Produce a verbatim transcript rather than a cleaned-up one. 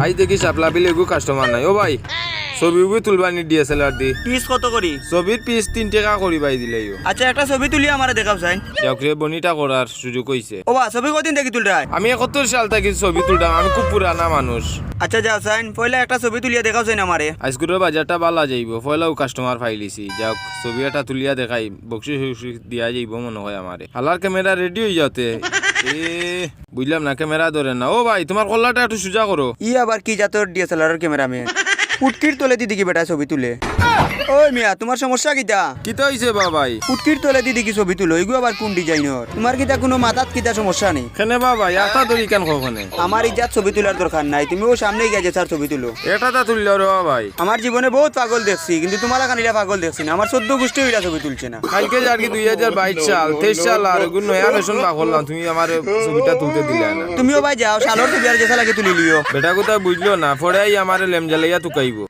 আইজ দেখি শাপলা বিলে এগু কাস্টমার নাই। ও ভাই, ছবি উবি তুলবানি ডিএসএলআর দি। পিস কত করি? ছবির পিস তিন টেকা করি ভাই দিলাইও। আচ্ছা, একটা ছবি তুলিয়া আমারে দেখাও চাইন। যাউক রে, বনিতা করার সুযোগ অইছে। ও বা, ছবি কদিন থাকি তুলরায়? আমি একাত্তর সাল থাকি ছবি তুলরাম, আমি খুব পুরানা মানুষ। আচ্ছা যাও চাইন, পয়লা একটা ছবি তুলিয়া দেখাও চাইন আমারে। আইজকুরর বাজারটা বালা যাইবো, পয়লাউ কাস্টমার পাইলিছি। যাউক, ছবি একটা তুলিয়া দেখাই, বকশিস টকশিস দিয়া যাইবো মনে অয় আমারে। হালার ক্যামেরা রেডি অইযাওতে। এ, বুঝলাম না, ক্যামেরা ধরে না। ও ভাই, তুমার কল্লাটা একটু সুজা করো। ই আবার কি জাতর ডিএসএলআর ক্যামেরাম্যান? ফুটকির তলেদি দেখি বেটা ছবি তুলে। ওই মিয়া, তুমার সমস্যা কিতা? কিতা অইছে বা ভাই? ফুটকির তলেদি দেখি ছবি তুলো, ইগু আবার কুন ডিজাইনর? তুমার কিতা কুনু মাথাত কিতা সমস্যা নি? কেনে বা ভাই, আতা ধরি কেন কখনে? আমার ইজাত ছবি তুলার দরকার নাই, তুমি অউ সামনে গিয়া যে স্যার ছবি তুলো। এটা তা তুললাও রে বা ভাই। আমার জীবনে বউত পাগল দেখছি, কিন্তু তুমার লাখান ইলা পাগল দেখছি না। আমার চৌদ্দ গুষ্টি ইলা ছবি তুলছে না। কাইলকে যার কি দুই হাজার বাইশ সাল, তেইশ সাল আর এগুন নয়া ফ্যাশন বার করলাম, তুমি আমারে ছবিটা তুলতে দিলায় না। তুমিও ভাই যাও, শালর ছবি আর যেছা লাগে তুলি লিও। বেটা কথা বুঝলো না, পরে আই আমারে লেম জ্বালাইয়া তুকাইবো।